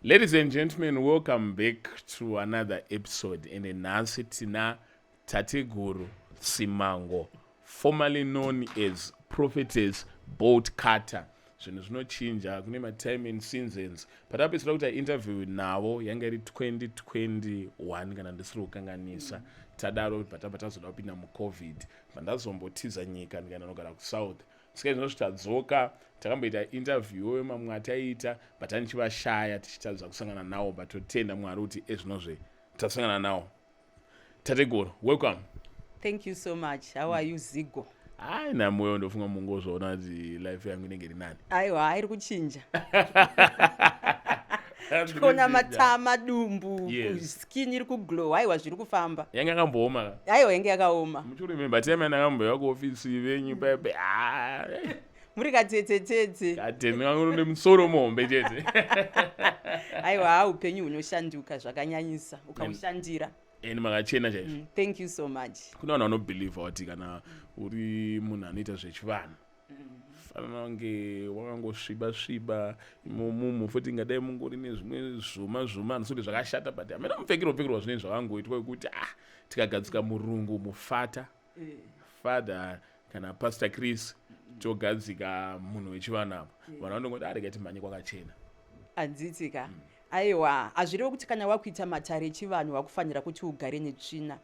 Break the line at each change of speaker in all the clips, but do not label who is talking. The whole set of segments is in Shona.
Ladies and gentlemen, welcome back to another episode. And nhasi tina Tateguru Simango, formerly known as Prophetess Bolt Cutter. Zvinhu zvinochinja, kune matime and seasons. Patapedzisira kuita interview navo yanga iri 2021, kana ndisiri kukanganisa. Tadaro patabva tazoda kupinda muCovid, pandazombotiza nyika ndikaenda nogara kuSouth. Saka izvino zvitadzoka, takamboita interview mamwe ataiita, but anichivashaya, tichitadza kusangana nawo, but totenda Mwari kuti ezvinozve tasangana nawo. Tateguru, welcome.
Thank you so much. How are you, Zigo?
Hai, namweyo ndofunga mungozvaona kuti life yangu inenge iri nani.
Aiwa, iri kuchinja. Tikuona matama, dumbu, skin iri kuglow. Aiwa, zviri kufamba.
Yange yakambooma.
Aiwa, yange yakaoma.
Muchiremember time yandakambouya kuofisi venyu paipe? Ah.
Muri katsetsetetse.
Katemi nemusoro muhombe chete.
Aiwa, upenyu hunoshanduka zvakanyanyisa ukaushandira.
And makachena chaizvo.
Thank you so much.
Kune vanhu vanobhilivha kuti kana uri munhu anoita zvechivanhu, fanira kunge wakangosviba sviba imomumo futi, ingadai mungori nezvimwe zvuma zvuma, handisi kuti zvakashata, but hamena mupfekero pfekerwa zvinenge zvakangoitwa wekuti ah, tikagadzika murungu mufata, father kana Pastor Chris, togadzika munhu wechivanhu apa, vanhu vanongoti arega timhanye kwakachena.
Hanzitsi ka. Aiwa, hazvirevi kuti kana wakuita matare echivanhu wakufanira kuti ugare netsvina.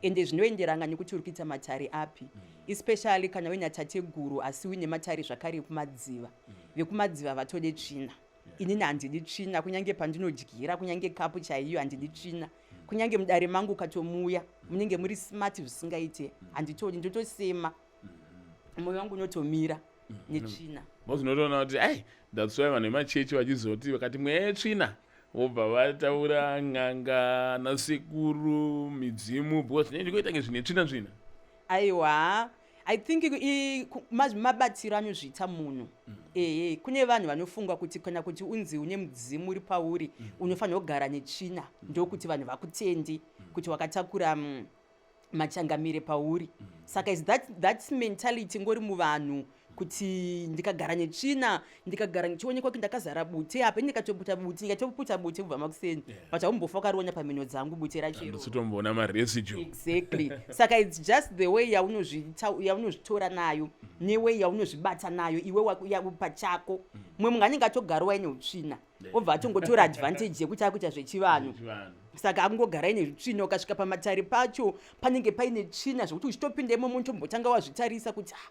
Ende zvinoenderana nekuti uri kuita matare api, especially kana uina tateguru asi uine matare zvakare ekumadziva. Vekumadziva vatode tsvina. Inini handidi tsvina, kunyange pandinodyira, kunyange kapu chaiyo handidi tsvina. Kunyange mudare mangu ukatomuya, munenge muri smart zvisingaite. Handitodi, ndotosema, mwoyo wangu unotomira netsvina.
Because unotoona kuti ai, that's why vanhu vemachechi vachizoti vakati mweya yetsvina, vobva vataura n'anga nasekuru, midzimu, because zvinenge kuita kunge zvine tsvina tsvina.
Aiwa, I think mabatiro anozviita munhu. Ehe, kune vanhu vanofunga kuti kana kuti unzi une mudzimu uri pauri, unofanira kugara netsvina, ndokuti vanhu vakutendi kuti wakatakura machangamire pauri. Saka is that mentality ngori muvanhu kuti ndikagara netsvina, ndikagara ndichionekwa kuti ndakazara bute apa, ndikatoputa bute, ndikatoputa bute kubva makuseni, but haumbofa wakariona pamhino dzangu bute racho iroro.
Handisitomboona maresidue.
Exactly. Saka it's just the way yaunozvitora nayo neway yaunozvibata nayo iwe pachako. Mumwe munhu anenge atogarawo aine utsvina, obva atongotora advantage yekuti akuita zvechivanhu.
Zvechivanhu.
Saka akungogara aine utsvina. Ukasvika pamatare pacho, panenge paine tsvina zvokuti uchitopinda imomo unotombotanga wazvitarisa kuti, "Ah,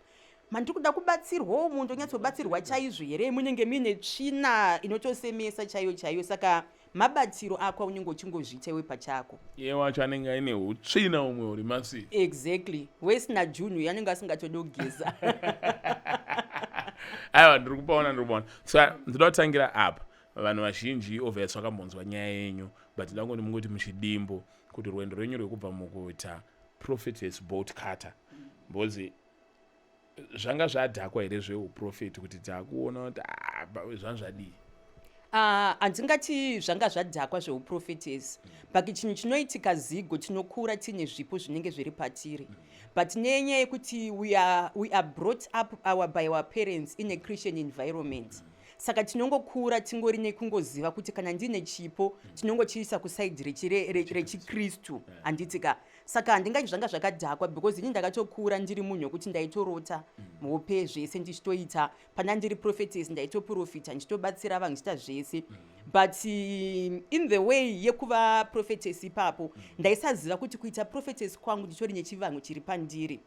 mandiri kuda kubatsirwawo, munhu ndonyatsobatsirwa chaizvo here?" Munenge muine tsvina inotosemesa chaiyo chaiyo. Saka mabatiro ako aunenge uchingozviita iwe pachako.
Iye wacho anenge aine utsvina umwe uri massive.
Exactly. Wesina June anenge asingatodi kugeza.
Aiwa, ndiri kupaona, ndiri kupaona. Saka ndoda kutangira apa. Vanhu vazhinji obvious vakambonzwa nyaya yenyu, but nda kungoti mungoti muchidimbo kuti rwendo rwenyu rwekubva mukuita Prophetess Bolt Cutter, because zvanga zvadhakwa here zveuprofeti kuti takuona kuti ah, zvanga zvadii?
Ah, handingati zvanga zvadhakwa zveuprofetesi, but chinhu chinoitika, Zigo, tinokura tiine zvipo zvinenge zviri patiri, but nenyaya yekuti we are brought up by our parents in a Christian environment, saka tinongokura tingori nekungoziva kuti kana ndine chipo, tinongochiisa kuside rechikristu, handiti ka? Saka handingati zvanga zvakadhakwa, because ini ndakatokura ndiri munhu wekuti ndaitorota hope zvese ndichitoita. Pana ndiri prophetess, ndaitoprofita, ndichitobatsira vanhu, ndichiita zvese, but in the way yekuva prophetess ipapo, ndaisaziva kuti kuita prophetess kwangu nditori nechivanhu chiri pandiri,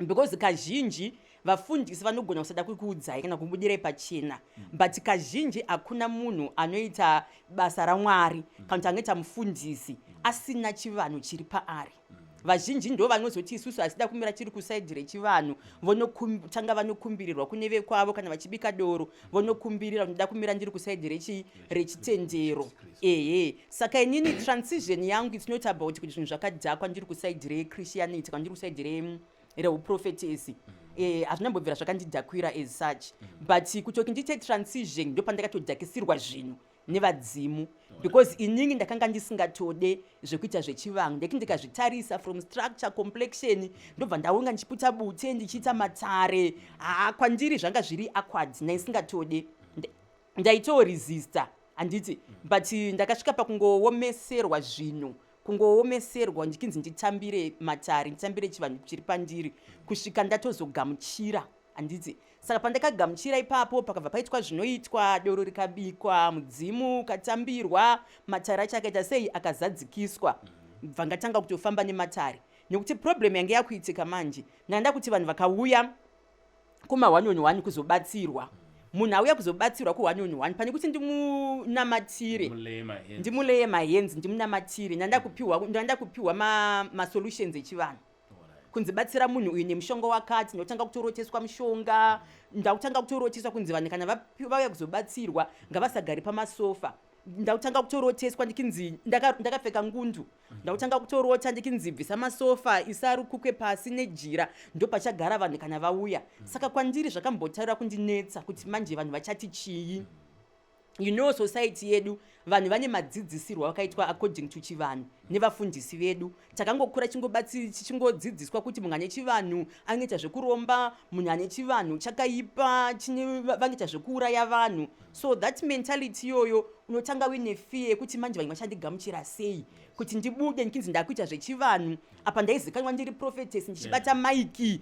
because kazhinji vafundisi vanogona kusada kukuudzai kana kubudirai pachena, but kazhinji hakuna munhu anoita basa raMwari kana kuti angaita mufundisi asina chivanhu chiri paari. Vazhinji ndo vanozoti isusu hasida kumira tiri kuside rechivanhu, vonotanga vanokumbirirwa kune vekwavo. Kana vachibika doro, vonokumbirira, ndoda kumira ndiri kuside rechitendero. Ehe, saka inini transition yangu, it's not about kuti zvinhu zvakadhakwa ndiri kuside rechristianity kana ndiri kuside reuprofetesi. Hazvinambobvira zvakandidhakwira as such, but kutoti ndiite transition, ndo pandakatodhakisirwa zvinhu nevadzimu, because inini ndakanga ndisingatode zvekuita zvechivanhu. Ndeki ndikazvitarisa from structure, complexion, ndobva ndaunga ndichiputa bute, ndichiita matare. Haa, kwandiri zvanga zviri awkward, ndaisingatode. Ndaitoresista. Handiti? But ndakasvika pakungoomeserwa zvinhu, kungoomeserwa ndichinzi nditambire matare, nditambire chivanhu chiri pandiri, kusvika ndatozogamuchira, handiti? Saka pandakagamuchira ipapo, pakabva paitwa zvinoitwa, doro rikabikwa, mudzimu ukatambirwa, matare acho akaita sei, akazadzikiswa. Bva ngatanga kutofamba nematare, nekuti problem yange yakuitika manje, ndanda kuti vanhu vakauya kuma 1 on 1 kuzobatsirwa, munhu auya kuzobatsirwa ku1 on 1, pane kuti ndimunamatire, ndimuleye mahands, ndimunamatire, ndanda kupiwa masolutions echivanhu, kunzi batsira munhu uyu nemushonga wakati. Ndotanga kutoroteswa mushonga, ndakutanga kutoroteswa kunzi vanhu kana vauya kuzobatsirwa ngavasagari pamasofa. Ndakutanga kutoroteswa ndikinzi ndakapfeka ngundu. Ndakutanga kutorota ndikinzi bvisa masofa, isa rukukwe pasi nejira, ndopachagara vanhu kana vauya. Saka kwandiri zvakambotaura kundinetsa kuti manje vanhu vachati chii? Society yedu, vanhu vane madzidzisirwo vakaitwa according to chivanhu nevafundisi vedu. Takangokura tichingodzidziswa kuti munhu ane chivanhu anoita zvekuromba, munhu ane chivanhu chakaipa, vanoita zvekuuraya vanhu. So that mentality iyoyo, unotanga uine fear yekuti manje vanhu vachandigamuchira sei kuti ndibude ndichinzi ndakuita zvechivanhu? Apa ndaizikanwa ndiri prophetess, ndichibata maiki,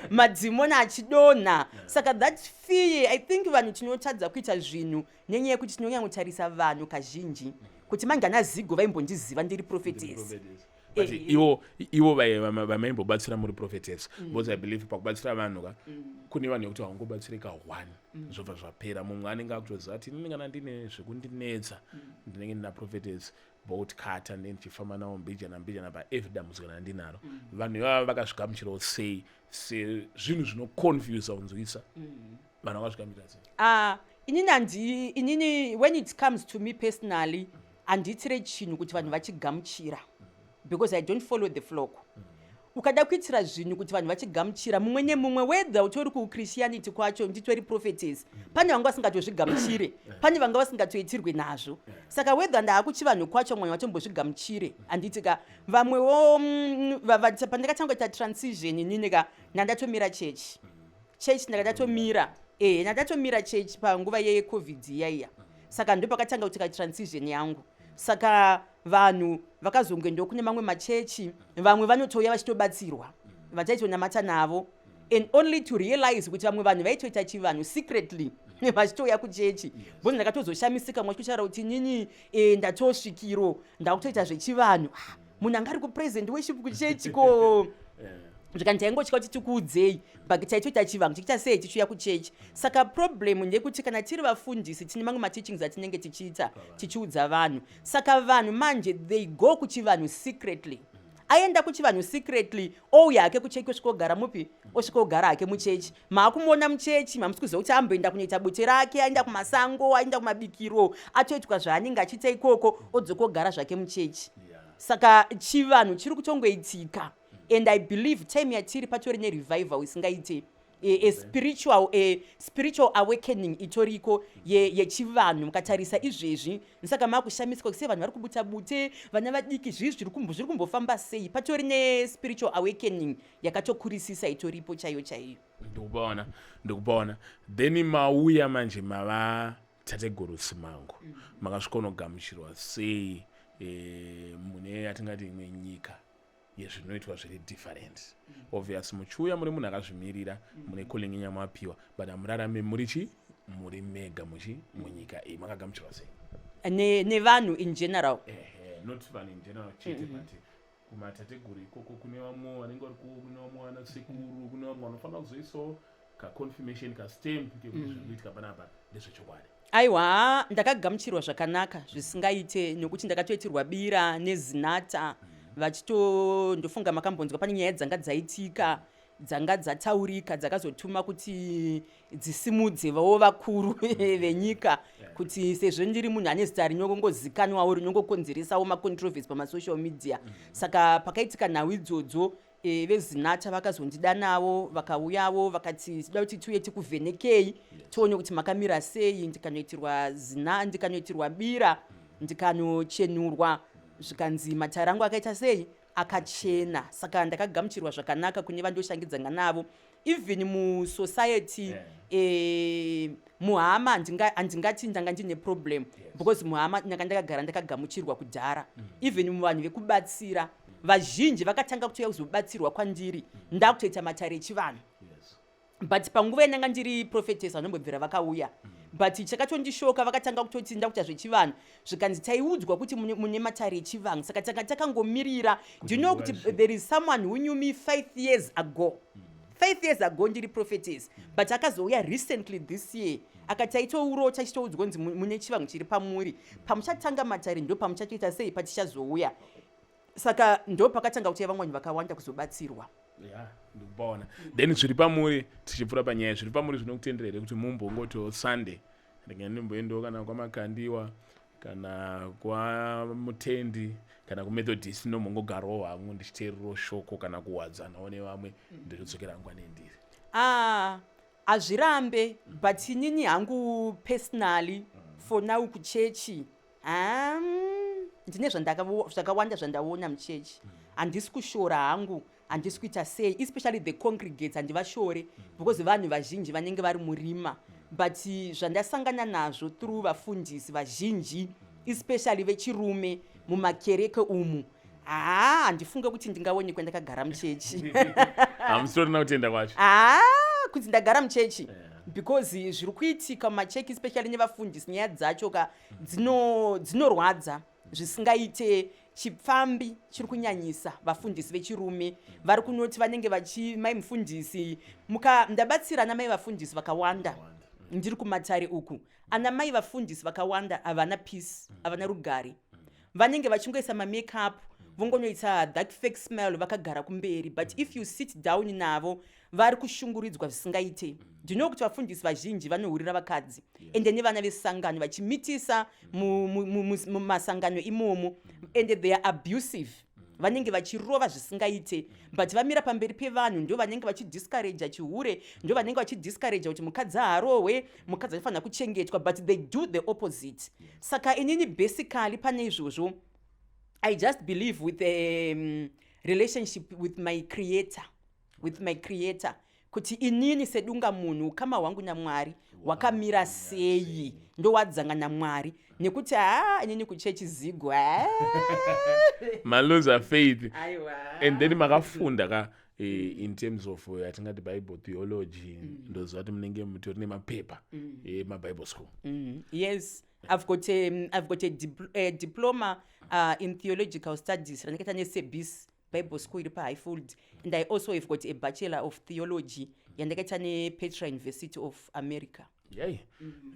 madhimoni achidonha. Saka that fear, I think vanhu tinotadza kuita zvinhu nenyaya yekuti tinonyanyotarisa vanhu kazhinji, kuti manje ana Zigo vaimbondiziva ndiri prophetess.
But ivo vamaimbobatsira muri prophetess, because I believe pakubatsira vanhu ka, kune vanhu vekuti haungobatsirika one, zvobva zvapera. Mumwe anenge akutoziva kuti inini kana ndine zvekundinetsa, ndinenge ndina Prophetess Bolt Cutter, ndee ndichifamba navo mbijana mbijana paevery dambudziko kana ndinaro. Vanhu ivava vakazvigamuchirawo sei, sezvinhu zvinoconfusa kunzwisa? Vanhu vakazvigamuchira sei?
Ah, inini handi inini when it comes to me personally, handiitire chinhu kuti vanhu vachigamuchira, because I don't follow the flock. Ukada kuitira zvinhu kuti vanhu vachigamuchira, mumwe nemumwe, whether utori kuchristianity kwacho, nditori prophetess, pane vanga vasingatozvigamuchire, pane vanga vasingatoitirwe nazvo. Saka whether ndaakuchivanhu kwacho, mumwe vatombozvigamuchire, handiti ka? Vamwewo pandakatanga kuita transition inini ka, nandatomira chechi. Chechi ndakadatomira, nandatomira chechi panguva yeCovid iya iya. Saka ndo pakatanga kuitika transition yangu. Saka vanhu vakazongoendawo kune mamwe machechi, vamwe vanotouya vachitobatsirwa, vachaitonamata navo, and only to realize kuti vamwe vanhu vaitoita chivanhu secretly vachitouya kuchechi, because ndakatozoshamisika mwe chikutaura kuti inini ndatosvikiro, ndakutoita zvechivanhu. Ah, munhu anga ari kupresent worship kuchechi ko, zvikanzi taingotya kuti tikuudzei, but taitoita chivanhu, tichiita sei, tichiuya kuchechi. Saka problem ndeyekuti kana tiri vafundisi, tine mamwe mateachings atinenge tichiita, tichiudza vanhu. Saka vanhu manje they go kuchivanhu secretly. Aenda kuchivanhu secretly, ouya hake kuchechi, osvikogara mupi, osvikogara hake muchechi. Maakumuona muchechi, mamusi kuziva kuti amboenda kunoita bute rake, aenda kumasango, aenda kumabikiro, atoitwa zvaanenge achiita ikoko, odzoka ogara zvake muchechi. Saka chivanhu chiri kutongoitika, and I believe time yatiri patori nerevival isingaite, a spiritual awakening itoriko yechivanhu. Mukatarisa izvezvi, saka maakushamisika kuti sei vanhu vari kubuta bute, vana vadiki, zvii zviri kumbofamba sei? Patori nespiritual awakening yakatokurisisa itoripo chaiyo chaiyo.
Ndikupaona, ndikupaona. Then mauya manje mava Tateguru Simango, makasvika unogamuchirwa sei mune yatingati imwe nyika yezvinoitwa zviri different? Obvious muchiuya muri munhu akazvimirira, mune calling yamapiwa, but hamurarame muri chi muri mega muchi munyika iyi. Makagamuchirwa sei?
Nevanhu in general?
Ehe, not vanhu in general chete, but kumatateguru ikoko kune vamwe vanenge vari, kune vamwe vana sekuru, kune vamwe vanofanira kuzoisawo kaconfirmation, kastamp kekuti zviri kuitika panapa ndezvechokwadi.
Aiwa, ndakagamuchirwa zvakanaka zvisingaite, nokuti ndakatoitirwa bira neZinatha vachito, ndofunga makambonzwa pane nyaya dzanga dzaitika, dzanga dzataurika, dzakazotuma kuti dzisimudze vavo vakuru venyika, kuti sezvo ndiri munhu ane zita rinongozikanwawo, rinongokonzeresawo macontroversy pamasocial media. Saka pakaitika nhau idzodzo, veZinatha vakazondidanavo, vakauyawo, vakati tida kuti tiuye tikuvhenekei, tione kuti makamira sei. Ndikanoitirwa zina, ndikanoitirwa bira, ndikanochenurwa, zvikanzi matare angu akaita sei, akachena. Saka ndakagamuchirwa zvakanaka kune vandoshangidzanga navo. Even musociety, muhama handingati ndanga ndine problem, because muhama ndanga ndakagara ndakagamuchirwa kudhara. Even muvanhu vekubatsira, vazhinji vakatanga kutouya kuzobatsirwa kwandiri ndakutoita matare echivanhu. But panguva yandanga ndiri prophetess, vanombobvira vakauya, but chakatondishoka, vakatanga kutoti ndakuita zvechivanhu, zvikanzi taiudzwa kuti mune matare echivanhu, saka tanga takangomirira. Do you know kuti there is someone who knew me 5 years ago, 5 years ago ndiri prophetess, but akazouya recently this year, akati aitourota achitoudzwa kunzi mune chivanhu chiri pamuri, pamuchatanga matare ndo pamuchatoita sei, patichazouya. Saka ndo pakatanga kuuya vamwe vanhu vakawanda kuzobatsirwa.
Ya, ndikupaona. Then zviri pamuri, tichipfuura panyaya, zviri pamuri zvinokutendera here kuti mumbongotiwo Sunday ndinge ndimboendawo kana kwaMakandiwa, kana kwaMutendi, kana kuMethodist, ndombongogarawo hangu ndichiteererawo shoko kana kuwadzanawo nevamwe, ndichodzokera hangu nendiri?
Ah, hazvirambe, but inini hangu personally, for now, kuchechi ndine zvakawanda zvandaona muchechi. Handisi kushora hangu, handisi kuita sei, especially the congregates, handivashore, because vanhu vazhinji vanenge vari murima, but zvandasangana nazvo through vafundisi vazhinji, especially vechirume mumakereke umu, haa, handifunge kuti ndingaonekwa ndakagara muchechi.
Hamusitorina kutenda kwacho.
Haa, kuti ndagara muchechi, because zviri kuitika mumachechi, especially nevafundisi, nyaya dzacho ka dzinorwadza zvisingaite. Chipfambi chiri kunyanyisa. Vafundisi vechirume vari kunoti vanenge vachi mai mufundisi muka ndabatsira ana mai vafundisi vakawanda ndiri kumatare uku. Ana mai vafundisi vakawanda havana peace, havana rugare. Vanenge vachingoisa mamakeup, vongonoita that fake smile vakagara kumberi, but if you sit down navo, vari kushungurudzwa zvisingaite. Ndino kuti vafundisi vazhinji vanohurira vakadzi, ende nevana vesangano vachimitisa mumasangano imomo, and they are abusive. Vanenge vachirova zvisingaite, but vamira pamberi pevanhu, ndo vanenge vachidiscouraja chihure, ndo vanenge vachidiscouraja kuti mukadzi haarohwe, mukadzi anofanira kuchengetwa, but they do the opposite. Saka inini basically pane izvozvo, I just believe with a relationship with my creator, with my creator, kuti inini sedunga munhu, ukama hwangu naMwari hwakamira sei, ndowadzanga namwari, nekuti haa, inini kuchechi zigo, haa.
Maloser faith.
Aiwa.
And then makafunda ka in terms of yatingati Bible theology, ndoziva kuti munenge mutori nemapepa emabible school.
Yes, I've got a diploma in theological studies randakaita neSebis Bible School iri paHighfield, and I also have got a Bachelor of Theology yandakaita nePetra University of America.
Yai,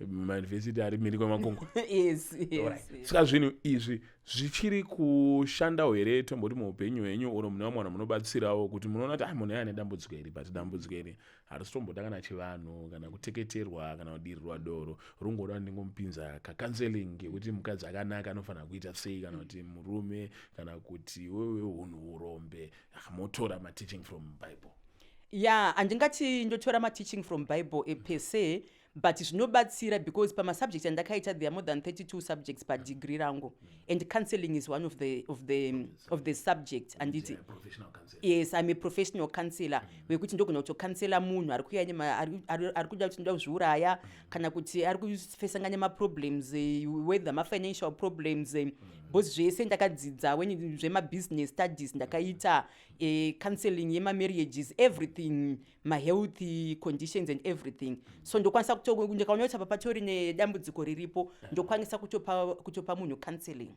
mayunivhesiti ari mhiri kwemakungwa.
Yes.
Saka zvinhu izvi zvichiri kushandawo here, tomboti muupenyu hwenyu, uro mune vamwe vanhu munobatsirawo, kuti munoona kuti ah, munhu ane dambudziko iri, but dambudziko iri harisi tomboda kana chivanhu, kana kuteketerwa, kana kudirirwa doro, rungoda ndingomupinza kacounseling yekuti mukadzi akanaka anofanira kuita sei, kana kuti murume, kana kuti wewe unhu urombe, motora mateaching from Bible?
Ya, handingati ndotora mateaching from Bible per se, but zvinobatsira because pamasubjects andakaita, there are more than 32 subjects padegree rangu, and counseling is one of the subject, handiti?
Yeah, professional counseling.
Yes, I'm a professional counselor wekuti ndogona kutocounsela munhu ari kuuya ari kuda kuti ndoda kuzviuraya, kana kuti ari kufesanga nemaproblems, whether mafinancial problems, because zvese ndakadzidza when zvemabusiness studies ndakaita, counseling yemamarriages, everything, mahealth conditions and everything. So ndokwanisa ndikaona kuti apa patori nedambudziko riripo, ndokwanisa kutopa munhu counseling,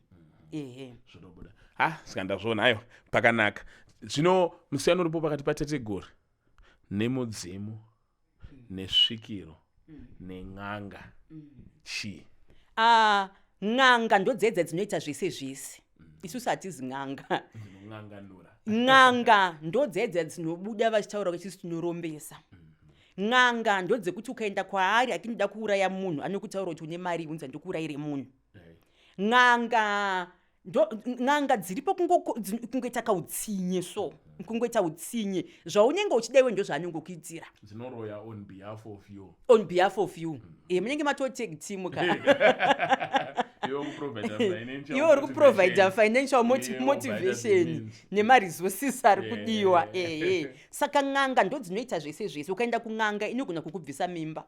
ehe.
Zvinobuda. Ha, saka ndazviona, aiwa, pakanaka. Zvino musiyano uripo pakati pateteguru nemudzimu nesvikiro nen'anga chii?
Ah, n'anga ndodzedza dzinoita zvese zvese. Isusu hatizi n'anga.
Dzinon'anganura.
N'anga ndodzedza dzinobuda vachitaura kuti isusu tinorombesa. N'anga ndodzekuti ukaenda kwaari achinoda kuuraya munhu, anokutaura kuti une mari, unzi ndikuurayire munhu. N'anga n'anga dziripo kungoita kautsinye, so kungoita utsinye, zvaunenge uchida iwe ndo zvaanongokuitira.
Dzinoroya on behalf of you.
On behalf of you. Munenge matotake team ka. Iwe uri kuprovida financial motivation nemaresources ari kudiwa. Ehe, saka n'anga ndo dzinoita zvese zvese. Ukaenda kun'anga, inogona kukubvisa mimba,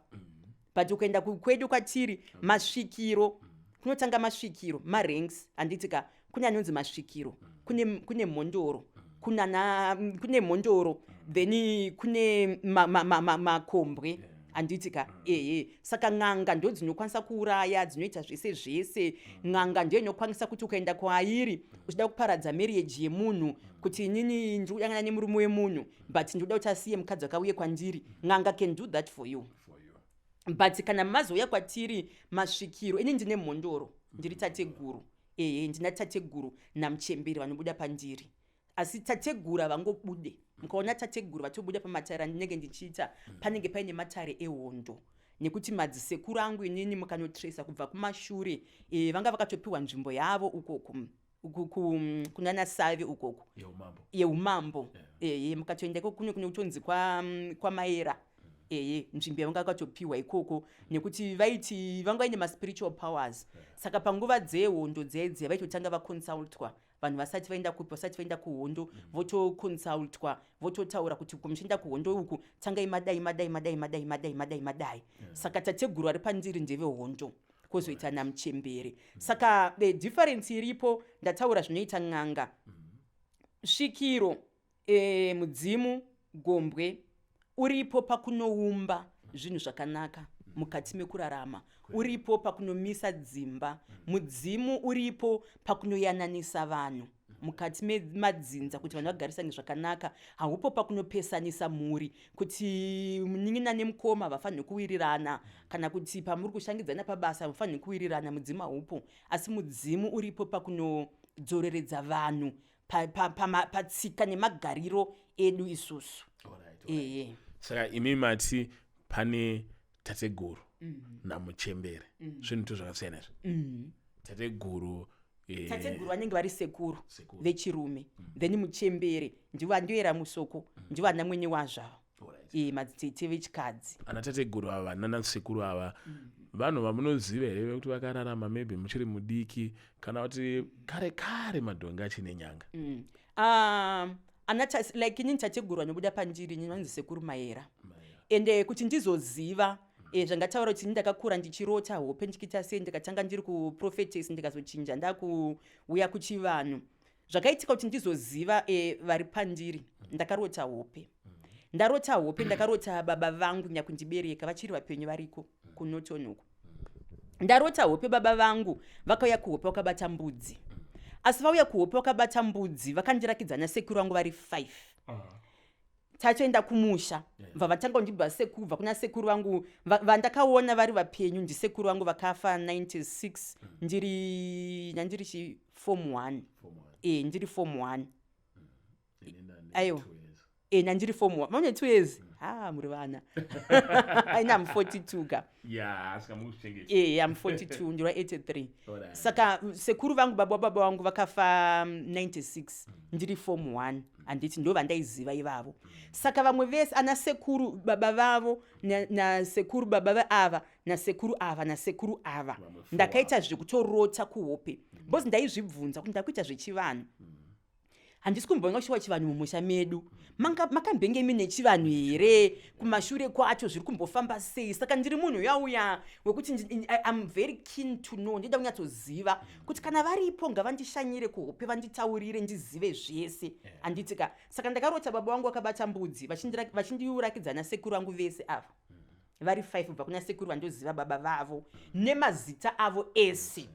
but ukaenda kwedu kwatiri, masvikiro, kunotanga masvikiro, maranks, handiti ka? Kune anonzi masvikiro, kune mhondoro, kune mhondoro, then kune makombwe, handiti ka? Ehe, saka n'anga ndo dzinokwanisa kuuraya, dzinoita zvese zvese. N'anga ndiyo inokwanisa kuti ukaenda kwairi uchida kuparadza marriage yemunhu, kuti inini ndiri kudanana nemurume wemunhu, but ndikuda kuti asiye mukadzi akauye kwandiri, n'anga can do that for you. But kana mazouya kwatiri masvikiro, ini ndine mhondoro, ndiri tateguru. Ehe, ndina tateguru namuchemberi vanobuda pandiri, asi tateguru havangobude. Mukaona tateguru vatobuda pamatare andinenge ndichiita, panenge paine matare ehondo, nekuti madzisekuru angu inini, mukanotresa kubva kumashure, vanga vakatopiwa nzvimbo yavo ukoko kunana Save ukoko. Yeumambo. Ehe, mukatoenda ikoko kune kutonzi kwaMaera. Ehe, nzvimbo yavanga vakatopiwa ikoko, nekuti vaiti vanga vaine maspiritual powers. Saka panguva dzehondo dzedze vaitotanga vaconsultwa vanhu vasati vaenda kupi, vasati vaenda kuhondo. Votoconsultwa, vototaura kuti kumuchienda kuhondo uku, tangai madai, madai, madai, madai, madai, madai, madai. Saka tateguru ari pandiri ndevehondo, kwozoita namuchembere. Saka difference iripo, ndataura zvinoita n'anga, svikiro, mudzimu, gombwe uripo pakunoumba zvinhu zvakanaka mukati mekurarama, uripo pakunomisa dzimba. Mudzimu uripo pakunoyananisa vanhu mukati memadzinza, kuti vanhu vagarisane zvakanaka. Haupo pakunopesanisa mhuri, kuti munin'ina nemukoma havafaniri kuwirirana, kana kuti pamuri kushangidzana pabasa hamufaniri kuwirirana. Mudzimu haupo, asi mudzimu uripo pakunodzoreredza vanhu patsika nemagariro edu isusu. Ehe.
Saka imi mati pane tateguru namuchembere, zvinhu to zvakasiyana izvi. Tateguru
Tateguru vanenge vari sekuru vechirume, then muchembere ndivo andoera musoko, ndivo ana mwene wazvavo, madzitete vechikadzi.
Ana tateguru ava nana sekuru ava, vanhu vamunoziva here vekuti vakararama maybe muchiri mudiki, kana kuti kare kare madhongi achine nyanga?
Like inini tateguru vanobuda pandiri ini vanonzi Sekuru Mayera. Ende kuti ndizoziva, zvangataura kuti ini ndakakura ndichirota hope, ndichiita sei, ndikatanga ndiri kuprophetess, ndikazochinja ndakuuya kuchivanhu. Zvakaitika kuti ndizoziva vari pandiri, ndakarota hope. Ndarota hope, ndakarota baba vangu nyakundibereka vachiri vapenyu, variko kuNorton uko. Ndarota hope, baba vangu vakauya kuhope vakabata mbudzi. Asi vauya kuhope vakabata mbudzi, vakandirakidza nasekuru vangu vari 5. Tatoenda kumusha, bva vatanga kundibva sekubva kuna sekuru vangu vandakaona vari vapenyu ndisekuru vangu vakafa 96, ndiri nandiri chi form 1. E, ndiri form 1. Aiwa, e, nandiri form 1, maune 2 years. Ha, muri vana. Aina am 42 ka. E, am 42, ndiri wa 83. Saka sekuru vangu, baba wababa vangu, vakafa 96, ndiri form 1, handiti? Ndo vandaiziva ivavo. Saka vamwe vese ana sekuru baba vavo nasekuru baba veava nasekuru ava nasekuru ava, ndakaita zvekutorota kuhope, because ndaizvibvunza kuti ndakuita zvechivanhu, handisi kumboona kushiwa chivanhu mumusha medu. Makambenge mine chivanhu here kumashure kwacho? Zviri kumbofamba sei? Saka ndiri munhu uyauya wekuti am very keen to know. Ndida kunyatsoziva kuti kana varipo, ngavandishanyire kuhope, vanditaurire, ndizive zvese, handiti ka? Saka ndakarota baba vangu vakabata mbudzi, vachindiurakidza nasekuru vangu vese ava vari 5, kubva kuna sekuru vandoziva baba vavo nemazita avo ese.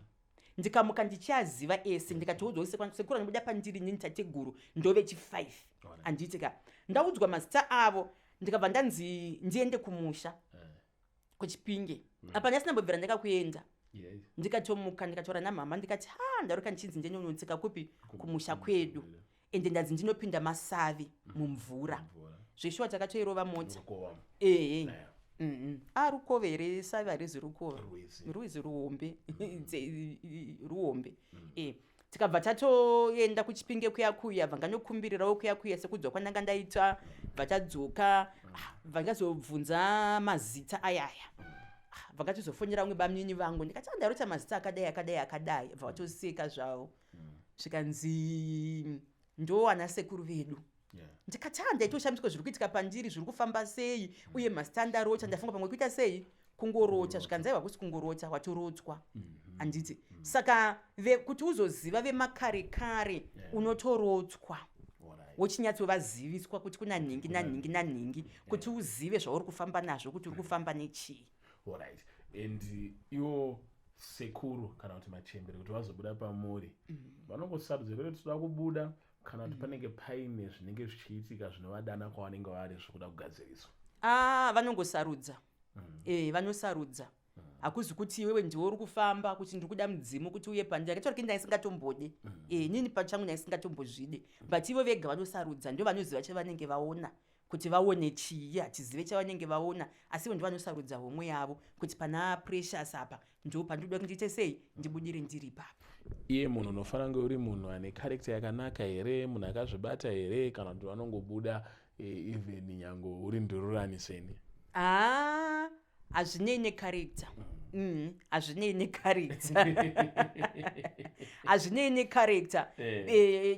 Ndikamuka ndichiaziva ese, ndikatoudzwa kuti sekuru anobuda pandiri nini tateguru ndovechi5, handiti ka? Ndaudzwa mazita avo, ndikabva ndanzi ndiende kumusha kuChipinge. Apa ndasina ndakakuenda. Ndikatomuka, ndikataura namama, ndikati, "Ha, ndaruka ndichinzi ndinonotsika kupi? Kumusha kwedu, ende ndanzi ndinopinda masavi mumvura." Zveshuwa takatoirova mota. Ehe. A, rukova here? Savi harizi rukova, rwizi ruhombe, ruhombe. E, tikabva tatoenda kuChipinge kuya kuya, bva nganokumbirirawo kuya kuya sekudzwa kwandanga ndaita. Bva tadzoka. Ah, bva ndazobvunza mazita ayaya. Ah, vakatozofonera vamwe bamunini vangu, ndikati, "Ndarota mazita akadai, akadai, akadai." Bva vatoseka zvavo. Zvikanzi, "Ndo ana sekuru vedu." Ndikati, "A, ndaitoshamiswa zviri kuitika pandiri, zviri kufamba sei uye mazita andarota. Ndafunga pamwe kuita sei, kungorota." Zvikanzi, "Aiwa, kusi kungorota, watorotswa." Handiti? Saka kuti uzoziva vemakare kare, unotorotswa, wochinyatsovaziviswa kuti kuna nhingi nanhingi nanhingi, kuti uzive zvauri kufamba nazvo, kuti uri kufamba nechii.
Alright, and iwo sekuru kana kuti machembere, kuti vazobuda pamuri, vanongosarudza kuti toda kubuda, kana kuti panenge paine zvinenge zvichiitika zvinovadana kwavanenge vari zvekuda kugadziriswa?
Ah, vanongosarudza. Vanosarudza. Hakuzi kuti iwewe ndiwe uri kufamba kuti ndiri kuda mudzimu kuti uye pandiri. Akataura kuti ndaisingatombode. Nini pachangu ndaisingatombozvide, but ivo vega vanosarudza. Ndo vanoziva chavanenge vaona, kuti vaone chii hatizive chavanenge vaona, asi ivo ndo vanosarudza homwe yavo kuti pana Precious apa ndo pandinoda kuti ndiite sei, ndibudire ndiri ipapo.
Iye munhu unofanira kunge uri munhu ane character yakanaka here, munhu akazvibata here, kana kuti vanongobuda even nyange uri ndururani seni?
Haa, hazvinei necharacter. Hazvinei necharacter, hazvinei necharacter.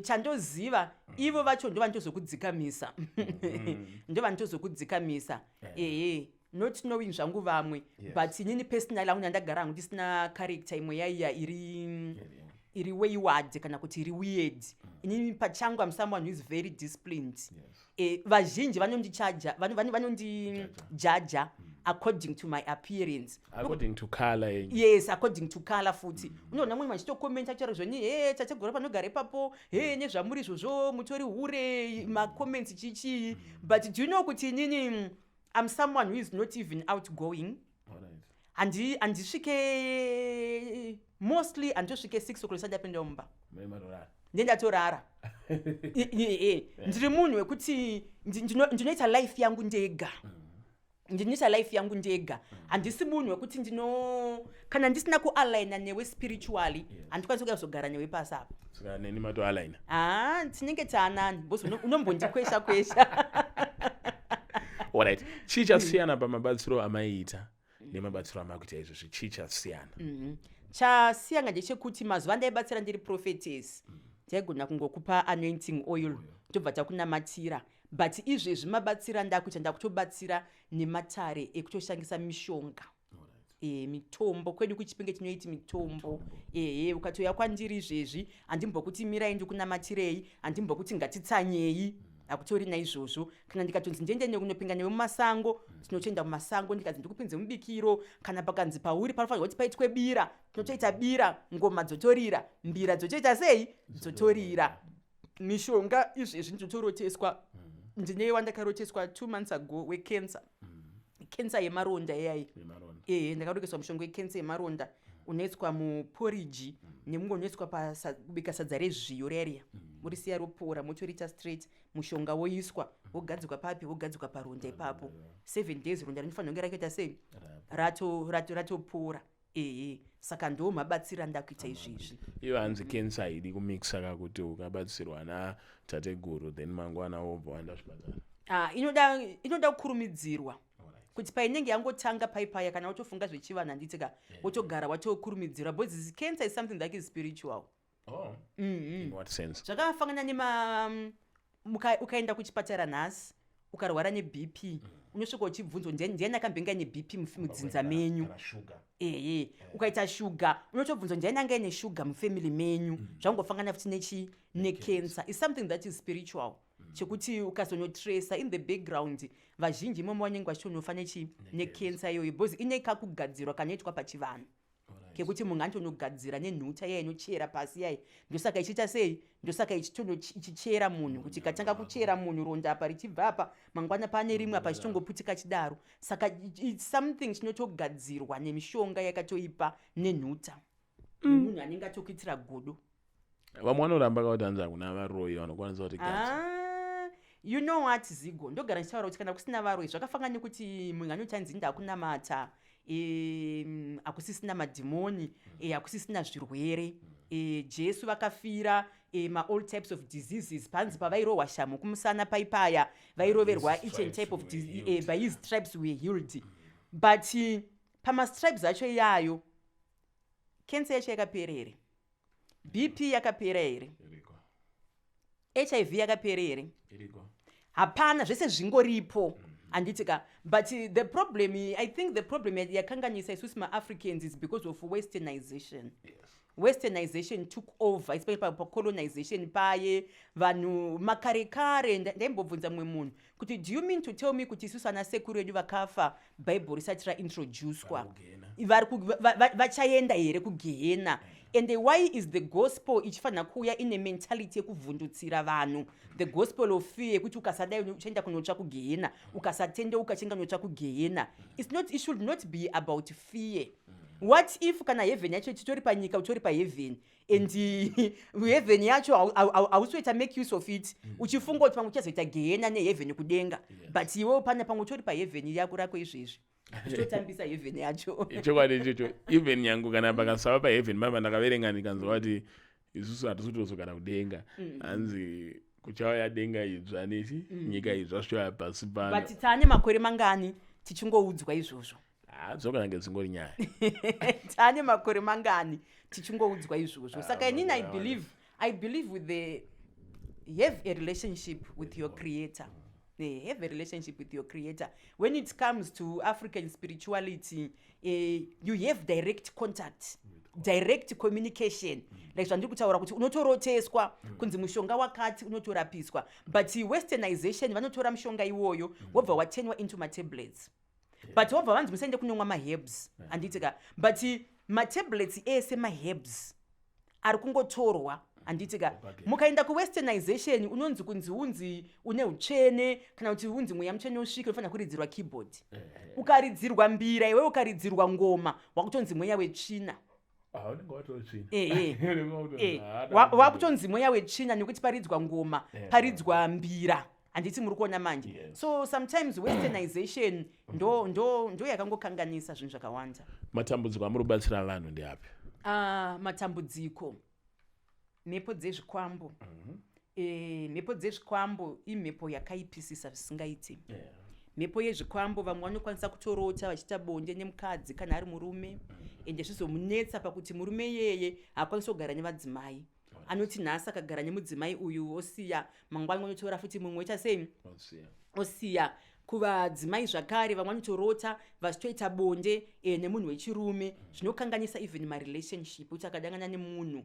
Chandoziva, ivo vacho ndo vanotozokudzikamisa, ndo vanotozokudzikamisa. Ehe, not knowing zvangu vamwe, but inini personally hangu ndandagara hangu ndisina character imwe yaiya iri wayward kana kuti iri weird. Inini pachangu am someone who is very disciplined. Vazhinji vanondichaja, vanondijaja according to my appearance.
According to color yenyu.
Yes, according to color futi. Unoona mumwe vachitokomenta achitaura zvoni, "He, tategura panogara ipapo, he, nezvamuri izvozvo mutori hure," macomments chichii. But do you know kuti inini I'm someone who is not even outgoing? Handisvike, mostly handitosvike 6 o'clock sandapinda mumba.
Mai matorara.
Ndendatorara. Ndiri munhu wekuti ndinoita life yangu ndega, ndinoita life yangu ndega. Handisi munhu wekuti ndino kana ndisina kualigna newe spiritually, handikwanisi kuya kuzogara newe pasi apa.
Saka neni matoaligna?
Ha, tinenge taanani because unombondikwesha kwesha.
Alright, chii chasiyana pamabatsiro amaiita nemabatsiro amakuita izvozvi? Chii chasiyana?
Chasiyana ndechekuti mazuva andaibatsira ndiri prophetess, taigona kungokupa anointing oil, tobva takunamatira. But izvezvi mabatsiro andakuita, ndakutobatsira nematare ekutoshandisa mishonga, mitombo. Kwedu kuChipinge tinoiti mitombo. Ehe, ukatouya kwandiri izvezvi, handimbokuti mirai ndikunamatirei, handimbokuti ngatitsanyei, hakutori naizvozvo. Kana ndikatonzi ndiende nekunopinga newe mumasango, tinotoenda mumasango. Ndikanzi ndikupinze mubikiro, kana pakanzi pauri panofanirwa kuti paitwe bira, tinotoita bira, ngoma dzotorira, mbira dzotoita sei, dzotorira. Mishonga izvezvi ndinotoroteswa. Ndine wandakaroteswa 2 months ago wecancer, cancer yemaronda iyai.
Yemaronda.
Ehe, ndakarokeswa mushonga wecancer yemaronda unoiswa muporiji nemumwe unoiswa kubika sadza rezviyo reriya, murisiya ropora, motoriita straight. Mushonga woiswa, wogadzikwa papi? Wogadzikwa paronda ipapo. 7 days ronda rinofanira kunge rakaita sei? Ratopora. Ehe, saka ndo mabatsiro andakuita izvezvi.
Iyo hanzi cancer haidi kumixa kakuti ukabatsirwa natateguru, then mangwana wobva waenda kuchipatara.
Ah, inoda kukurumidzirwa, kuti painenge yangotanga paipaya, kana watofunga zvechivanhu, handiti ka, wotogara watokurumidzirwa, because cancer is something that is spiritual.
Oh. In what sense?
Zvakafanana nema ukaenda kuchipatara nhasi ukarwara neBP, unosvika uchibvunzwa, "Ndiani akambenge aine BP mudzinza menyu?"
Kana sugar.
Ehe, ukaita shuga unotobvunzwa, "Ndiani anga aine shuga mufamily menyu?" Zvangofanana futi nechi necancer is something that is spiritual, chekuti ukazonotracer in the background, vazhinji imomo vanenge vachitonofa nechi necancer iyoyo, because ine kakugadzirwa kanoitwa pachivanhu kekuti munhu anotonogadzira nenhuta iya inochera pasi iyai. Ndosaka ichiita sei, ndosaka ichichera munhu, kuti ikatanga kuchera munhu ronda apa richibva apa, mangwana pane rimwe apa, chitongoputika chidaro. Saka it's something chinotogadzirwa nemishonga yakatoipa nenhuta nemunhu anenge atokuitira godo.
Vamwe vanoramba kakuti hanzi hakuna varoyi vanokwanisa kuti gadza.
Ah, you know what, Zigo, ndogara ndichitaura kuti kana kusina varoyi, zvakafanana nekuti munhu anoti anzi ndakunamata, hakusisina madhimoni, hakusisina zvirwere. Jesu vakafira maall types of diseases. Panzi pavairohwa shamu kumusana paipaya, vairoverwa
His
each and type of
stripes were healed.
By his stripes were healed. But Pamastripes acho iyayo, cancer yacho yakapera here? BP yakapera here? HIV yakapera here? Hapana, zvese zvingoripo, handiti ka? But the problem, I think the problem yakanganisa isusu maAfricans is because of westernization. Westernization took over, especially pacolonization paye. Vanhu makare kare, ndaimbobvunza mumwe munhu kuti, "Do you mean to tell me kuti isusu ana sekuru edu vakafa Bhaibheri risati raintroducwa, vachaenda here kugehena? And why is the gospel ichifanira kuuya ine mentality yekuvhundutsira vanhu, the gospel of fear, yekuti ukasadai uchaenda kunotsva kugehena, ukasatendeuka uchaenda kunotsva kugehena?" It's not, it should not be about fear. What if kana heaven yacho titori panyika, utori paheaven, and heaven yacho hausoita make use of it, uchifunga kuti pamwe uchazoita gehena neheaven kudenga? But iwewo pana pamwe utori paheaven yako rako izvezvi, uchitotambisa heaven yacho.
Chokwadi ichocho. Even nyangu kana pakasava paheaven mama, ndakaverenga ndikanzwa kuti isusu hatisi kutozogara kudenga. Hanzi kuchauya denga idzva nechi nyika idzva, zvichauya pasi pano.
But taane makore mangani tichingoudzwa izvozvo?
Dzinogona kunge dzingori nyaya.
Taane makore mangani tichingoudzwa izvozvo? Saka inini I believe with the have a relationship with your creator. Have a relationship with your creator. When it comes to African spirituality, you have direct contact, direct communication, like zvandiri kutaura kuti unotoroteswa kunzi mushonga wakati unotorapiswa. But westernization, vanotora mushonga iwoyo, wobva waturnwa into matablets, but wobva vanzi musaende kunomwa maherbs, handiti ka? But matablets ese maherbs ari kungotorwa, handiti ka? Mukaenda kuwesternization, unonzi kunzi unzi une utsvene, kana kuti unzi mweya mutsvene usvike, unofanira kuridzirwa keyboard. Ukaridzirwa mbira iwe, ukaridzirwa ngoma, wakutonzi mweya wetsvina. Wakutonzi mweya wetsvina nekuti paridzwa ngoma, paridzwa mbira, handiti muri kuona manje?
Yes.
So sometimes westernization ndo yakangokanganisa zvinhu zvakawanda.
Matambudziko amuri kubatsira vanhu ndeapi?
Ah, matambudziko, mhepo dzezvikwambo. Mhepo dzezvikwambo imhepo yakaipisisa zvisingaiti. Mhepo yezvikwambo, vamwe vanokwanisa kutorota vachiita bonde nemukadzi kana ari murume, ende zvizomunetsa pakuti murume iyeye haakwanisi kugara nevadzimai. Anoti nhasi akagara nemudzimai uyu, osiya, mangwana unotora futi mumwe, oita sei? Osiya. Kuvadzimai zvakare, vamwe vanotorota vachitoita bonde nemunhu wechirume. Zvinokanganisa even marelationship, kuti akadangana nemunhu,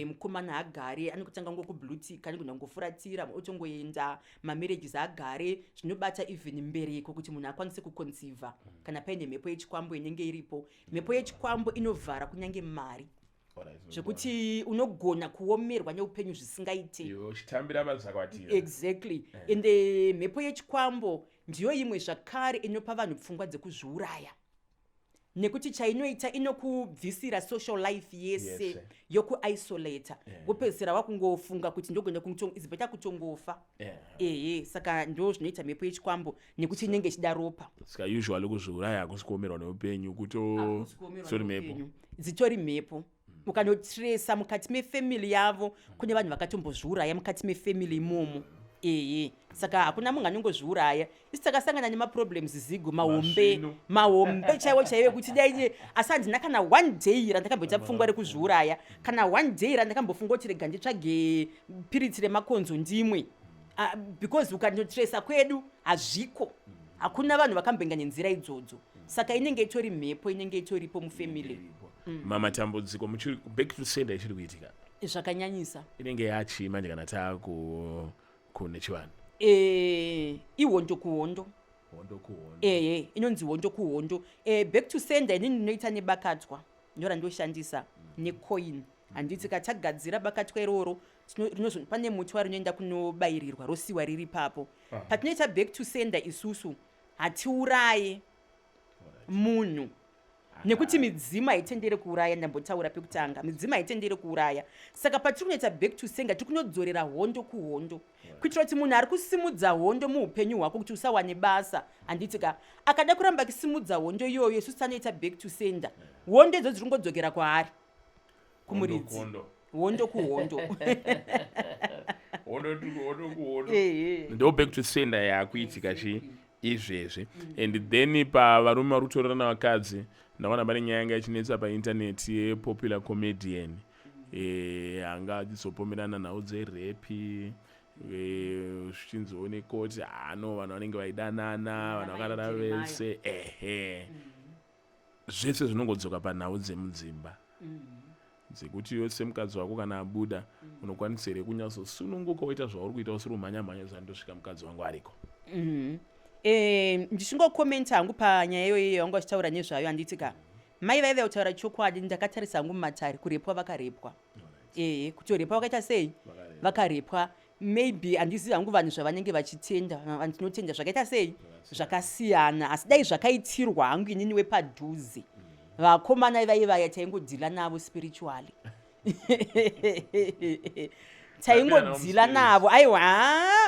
mukomana agare anokutanga ngokublutika, anogona kungofuratira otongoenda. Mamarriages agare, zvinobata even mbereko, kuti munhu akwanise kuconceiva kana paine mhepo yechikwambo inenge iripo. Mhepo yechikwambo inovhara kunyange mari, zvekuti unogona kuomerwa neupenyu zvisingaiti.
Iwe uchitambira mazakwatira.
Exactly. Ende mhepo yechikwambo ndiyo imwe zvakare inopa vanhu pfungwa dzekuzviuraya, nekuti chainoita, inokubvisira social life yese,
Yese.
yokuisolata, wopedzisira wakungofunga kuti ndogona, is better kutongofa. Ehe, saka ndo zvinoita mhepo yechikwambo, nekuti inenge ichida ropa.
Saka usually kuzviuraya hakusi kuomerwa neupenyu, kuto
Hakusi kuomerwa
dzitori mhepo.
neupenyu. Dzitori mhepo. Ukanotresa mukati mefamily yavo, kune vanhu vakatombozviuraya mukati mefamily imomo. Ehe, saka hakuna munhu anongozviuraya. Isi takasangana nemaproblems, zigo mahombe.
Masvinu.
Mahombe chaiwo chaiwo, ekuti dai, asi handina kana one day randakamboita pfungwa rekuzviuraya, kana one day randakambofunga kuti rega nditsvage piritsi remakonzo ndimwe. Because ukanotresa kwedu hazviko, hakuna vanhu vakamboenga nenzira idzodzo. Saka inenge itori mhepo, inenge itoripo mufamily.
Mamatambudziko muchiri back to sender ichiri kuitika?
Zvakanyanyisa.
Inenge yachii manje kana taaku kune chivanhu?
Ihondo kuhondo.
Hondo kuhondo.
Ehe, inonzi hondo kuhondo. Back to sender inini ndinoita nebakatwa, ndo randoshandisa, necoin, handiti? Katagadzira bakatwa iroro, pane muti warinoenda kunobayirirwa, rosiwa riri papo. Patinoita back to sender isusu, hatiuraye munhu, nekuti midzimu haitendere kuuraya. Ndambotaura pekutanga, midzimu haitendere kuuraya. Saka patiri kunoita back to sender, tiri kunodzorera hondo kuhondo, kuitira kuti munhu ari kusimudza hondo muupenyu hwako kuti usawane basa, handiti ka, akada kuramba akisimudza hondo iyoyo, isusu tanoita back to sender, hondo idzo dziri kungodzokera kwaari, kumuridzi.
Hondo.
Hondo kuhondo.
Hondo hondo kuhondo.
Ehe.
Ndo back to sender yakuitika chi izvezvi. And then pavarume vari kutorerana vakadzi. Ndaona pane nyaya yanga ichinetsa paintaneti yepopular comedian anga achizopomerana nhau dzerape, zvichinzoonekwa kuti hano vanhu vanenge vaidanana, vanhu vakarara vese. Ehe, zvese zvinongodzoka panhau dzemudzimba, dzekuti iwe semukadzi wako kana abuda, unokwanisa here kunyatsosununguka woita zvauri kuita usiri kumhanya-mhanya, zandosvika mukadzi wangu ariko?
Ndichingokomenta hangu panyaya iyoyo yavanga vachitaura nezvayo, handiti ka, mai vaiva kutaura chokwadi. Ndakatarisa hangu mumatare, kurepwa vakarepwa, ehe, kutorepwa vakaita sei, vakarepwa. Maybe handizivi hangu vanhu zvavanenge vachitenda. Vanhu tinotenda zvakaita sei, zvakasiyana, asi dai zvakaitirwa hangu inini wepadhuze, vakomana vaivaya taingodeala navo spiritually, taingodeala navo. Aiwa,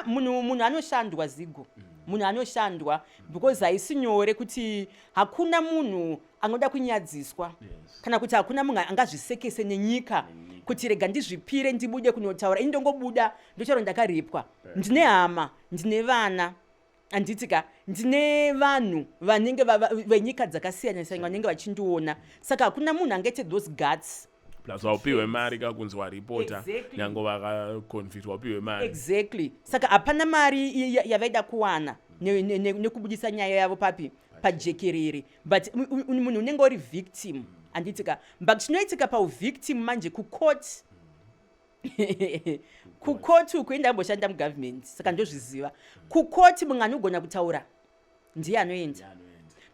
munhu anoshandwa, Zigo, munhu anoshandwa, because haisi nyore kuti hakuna munhu anoda kunyadziswa kana kuti hakuna munhu angazvisekese nenyika kuti rega ndizvipire ndibude kunotaura. Ini ndongobuda ndotaura ndakarepwa, ndine hama, ndine vana, handiti ka, ndine vanhu vanenge venyika dzakasiyana siyana vanenge vachindiona, saka hakuna munhu angaite those guts.
Plus waupiwe mari kakunzi waripota. Nyange vakaconvict, waupiwe mari.
Exactly, saka hapana mari yavaida kuwana nekubudisa nyaya yavo papi, pajekerere. But munhu unenge uri victim, handiti ka? But chinoitika pauvictim manje kucourt, kukoti uku, indamboshanda mugovernment saka ndozviziva, kukoti munhu anogona kutaura ndiye anoenda.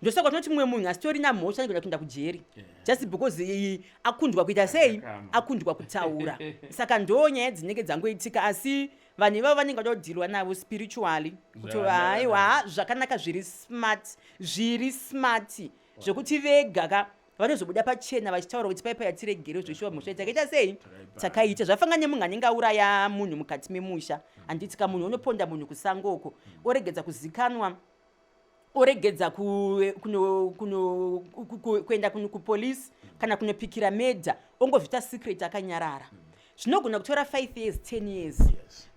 Ndosaka tinoti mumwe munhu asitorina mhosva anogona kuenda kujeri just because akundwa kuita sei, akundwa kutaura. Saka ndo nyaya dzinenge dzangoitika, asi vanhu ivavo vanenge vada kudealwa navo spiritually kuti haiwa, zvakanaka, zviri smart, zviri smart zvekuti vega ka vanozobuda pachena vachitaura kuti paipa yatiregere zveshuwa, mhosva takaita sei, takaita. Zvafanga nemunhu anenge auraya munhu mukati memusha, handiti ka? Munhu unoponda munhu kusango uko, oregedza kuzikanwa, oregedza kuenda kupolisi kana kunopikira murder, ongozviita secret akanyarara. Zvinogona kutora 5 years, 10 years,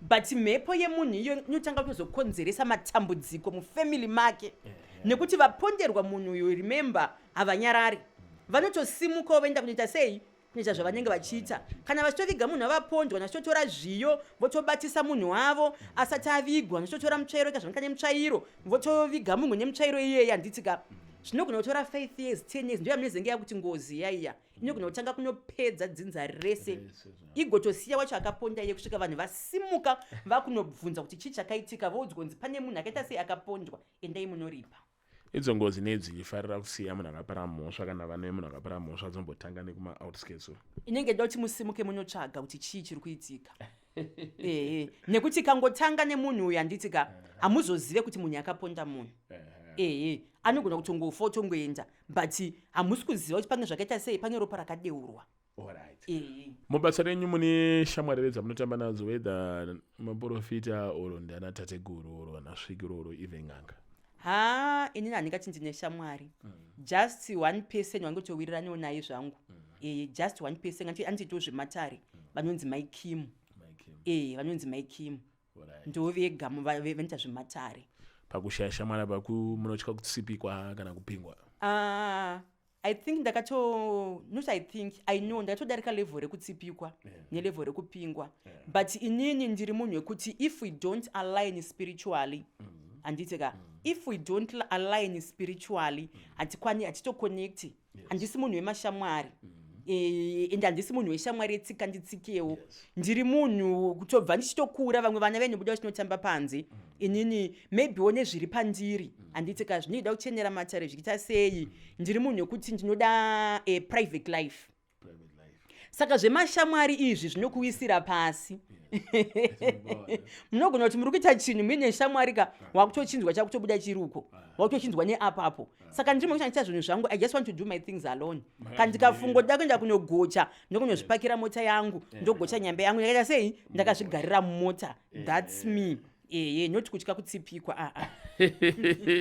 but mhepo yemunhu iyo inotanga kutozokonzeresa matambudziko mufamily make, nekuti vaponderwa munhu uyu, remember, havanyarari, vanotosimukawo voenda kunoita sei, kunoita zvavanenge vachiita. Kana vachitoviga munhu avapondwa, vachitotora zviyo votobatisa munhu wavo asati avigwa, vachitotora mutsvairo ika zvanaka nemutsvairo, votoviga munhu nemutsvairo iyeye, handiti ka? Zvinogona kutora 5 years, 10 years. Ndo yamunezenge yakuti ngozi yaiya inogona kutanga kunopedza dzinza rese, igotosiya wacho akaponda iye kusvika vanhu vasimuka vakunobvunza kuti chii chakaitika, voudzwa kunzi pane munhu akaita sei, akapondwa, endai munoripa.
Idzo ngozi nei dzichifarira kusiya munhu akapara mhosva, kana vana vemunhu akapara mhosva dzombotanga nekumaoutskirts?
Inenge da kuti musimuke munotsvaga kuti chii chiri kuitika. Ehe, nekuti ikangotanga nemunhu uyu, handiti ka, hamuzozive kuti munhu akaponda munhu. Ehe, anogona kutongofa otongoenda, but hamusi kuziva kuti pane zvakaita sei, pane ropa rakadeurwa. Ehe.
Mubasa renyu mune shamwari here dzamunotamba nadzo, whether maprofita or ndana tateguru or vana svikiro or even n'anga?
Ha, inini handingati ndine shamwari. Just one person wangotowiriraniwo naye zvangu. Just one person andiitiwo zvematare, vanonzi Mai Kim. Ee, vanonzi Mai Kim, ndo vega vanoita zvematare.
Pakushaya shamwari paku, munotya kutsipikwa kana kupingwa?
Ah, I think ndakato, not I think, I know ndakatodarika level rekutsipikwa nelevel rekupingwa. But inini ndiri munhu wekuti if we don't align spiritually, handiti ka, if we don't align spiritually, hatikwani, hatitoconnecti. Handisi munhu wemashamwari, ende handisi munhu weshamwari yetsika nditsikewo. Ndiri munhu kutobva ndichitokura, vamwe vana vainobuda vachinotamba panze, inini maybewo nezviri pandiri, handiti ka, zvinoida kuchenera matare zvichiita sei, ndiri munhu wekuti ndinoda a private life.
Private life.
Saka zvemashamwari izvi zvinokuwisira pasi. Munogona kuti muri kuita chinhu muine shamwari ka, wakutochinzwa chakutobuda chiruko, wakutochinzwa neapapo. Saka ndiri mukushandisa zvinhu zvangu, I just want to do my things alone. Kana ndikafungoda kuenda kunogocha, ndokunozvipakira mota yangu, ndogocha nyambe yangu, ndakaita sei, ndakazvigarira mumota. That's me. Eye, not kutya kutsipikwa, aa.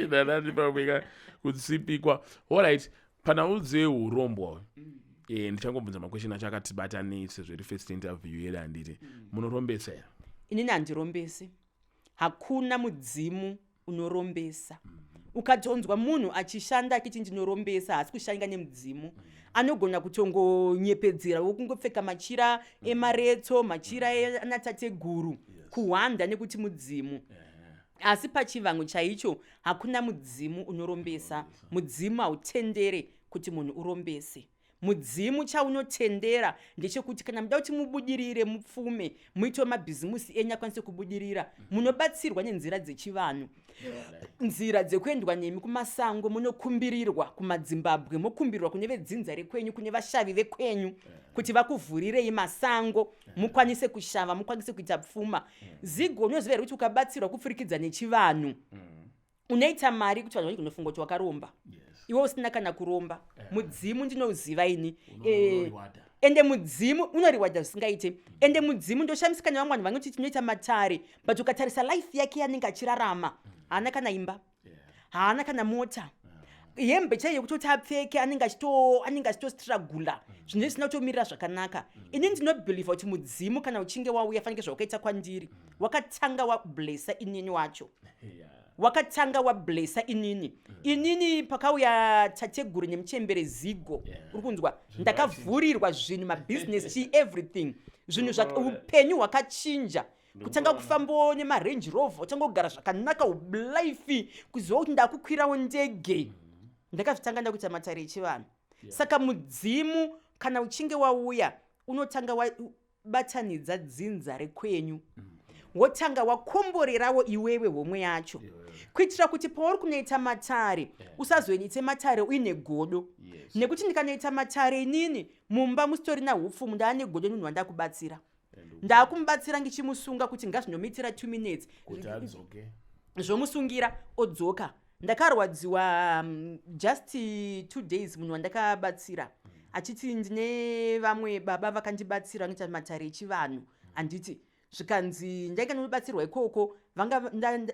Nanati pamweka kutsipikwa. Alright, panhau dzeurombwa, ndichangobvunza maquestion acho akatibatanei sezvo iri first interview yedu, handiti? Munorombesa here?
Inini handirombesi. Hakuna mudzimu unorombesa. Ukatonzwa munhu achishanda achiti ndinorombesa, haasi kushanda nemudzimu. Anogona kutongonyepedzera wokungopfeka machira emaretso, machira anatateguru, kuhwanda nekuti mudzimu. Asi pachivanhu chaicho hakuna mudzimu unorombesa. Mudzimu hautendere kuti munhu urombese. Mudzimu chaunotendera ndechekuti kana muda kuti mubudirire, mupfume, muitewo mabhizimusi enyu akwanise kubudirira, munobatsirwa nenzira dzechivanhu, nzira dzekuendwa nemi kumasango, munokumbirirwa kumadzimbabwe, mokumbirirwa kune vedzinza rekwenyu, kune vashavi vekwenyu, kuti vakuvhurirei masango mukwanise kushava, mukwanise kuita pfuma. Zigo, unoziva here kuti ukabatsirwa kupfurikidza nechivanhu unoita mari kuti vanhu vanogonofunga kuti wakaromba, iwe usina kana kuromba? Mudzimu ndinouziva ini. Ende mudzimu unoriwadha zvisingaite. Ende mudzimu, ndoshamisika nevamwe vanhu vanoti tinoita matare, but ukatarisa life yake yanenge achirarama, haana kana imba, haana kana mota, hembe chaiyo yekutoti apfeke, anenge achitostrugula, zvinhu zvisina kutomirira zvakanaka. Ini ndinobelieva kuti mudzimu kana uchinge wauya, fanike zvawakaita kwandiri, wakatanga wablessa inini wacho, wakatanga wablessa inini. Inini pakauya tateguru nemuchembere Zigo, uri kunzwa, ndakavhurirwa zvinhu, mabhizinesi, chii, everything, zvinhu, upenyu hwakachinja, kutanga kufambawo nemaRange Rover, kutanga kugara zvakanaka, life, kuziva kuti ndakukwirawo ndege. Ndakazvitanga ndakuita matare echivanhu. Saka mudzimu kana uchinge wauya, unotanga wabatanidza dzinza rekwenyu, wotanga wakomborerawo iwewe homwe yacho, kuitira kuti pauri kunoita matare usazoinite matare uine godo. Nekuti ndikanoita matare inini mumba musitorina upfumu, ndaane godo nemunhu wandakubatsira, ndakumubatsira ngichimusunga kuti ngazvinomuitira 2 minutes,
kuti adzoke.
Zvomusungira odzoka. Ndakarwadziwa just 2 days, munhu wandakabatsira achiti ndine vamwe baba vakandibatsira vanoita matare echivanhu, handiti? Zvikanzi ndainga ndinobatsirwa ikoko, vanga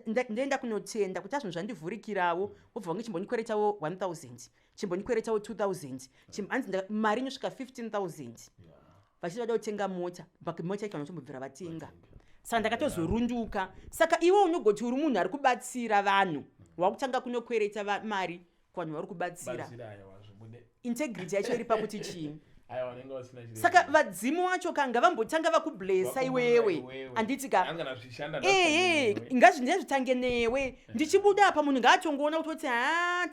ndaenda kunotenda kuti azvinhu zvandivhurikirawo, wobva vange chimbondikweretawo 1000, chimbondikweretawo 2000, hanzi mari inosvika 15,000, vachiti vada kutenga mota, but mota yacho vanotombobvira vatenga. Saka ndakatozorunduka. Saka iwe unogoti uri munhu ari kubatsira vanhu, wakutanga kunokwereta mari kuvanhu vari kubatsira.
Batsira, aiwa, zvibude.
Integrity yacho iri pakuti chii?
Aiwa, vanenge vasina chiremera.
Saka vadzimu vacho kanga vambotanga vakublessa
Vakomborera
iwewe,
iwewe.
handiti ka?
Hanzi kana zvichishanda,
Ehe.
ngazvitange newe.
Ngazvitange newe. Ndichibuda apa, munhu ngaatongoona kutoti ha,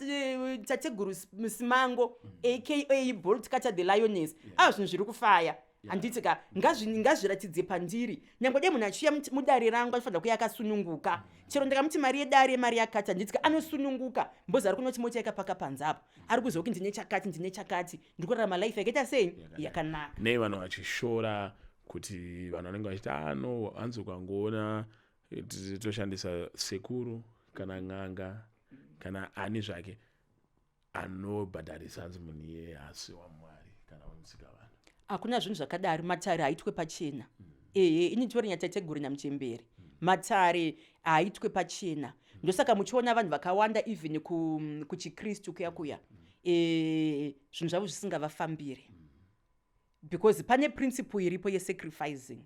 tateguru Simango, aka Bolt Cutter the Lioness, ava zvinhu zviri kufaya, handiti ka? Ngazviratidze pandiri. Nyange dai munhu achiuya mudare rangu, anofanira kuya akasununguka. Chero ndikamuti mari yedare, mari yakati, handiti ka, anosununguka mbozi ari kunoti mota yakapaka panze apo, ari kuziva kuti ndine chakati, ndine chakati, ndiri kurarama life yakaita sei, yakanaka.
Nei vanhu vachishora kuti vanhu vanenge vachiti, ah no, hanzi ukangoona toshandisa sekuru kana n'anga kana ani zvake anobhadharisa, hanzi munhu iyeye haasi wamwari kana wemusika vanhu?
Hakuna zvinhu zvakadaro. Matare haitwe pachena. Ehe, ini nditori nyatateguru namuchemberi. Matare haaitwe pachena. Ndosaka muchiona vanhu vakawanda, even kuchikristu kuya kuya, zvinhu zvavo zvisingavafambiri, because pane principle iripo yesacrificing,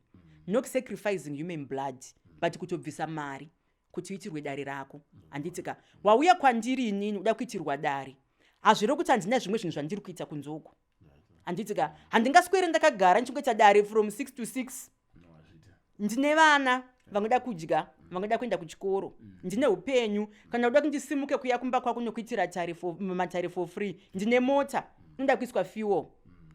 not sacrificing human blood, but kutobvisa mari kuti uitirwe dare rako, handiti ka? Wauya kwandiri inini uda kuitirwa dare, hazviro kuti handina zvimwe zvinhu zvandiri kuita kunzoko, handiti ka? Handingaswere ndakagara ndichingoita dare from 6 to 6. Ndine vana vanoda kudya, vanoda kuenda kuchikoro, ndine upenyu. Kana uda kundisimuke kuya kumba kwako nokuitira matare for free, ndine mota inoda kuiswa fuel,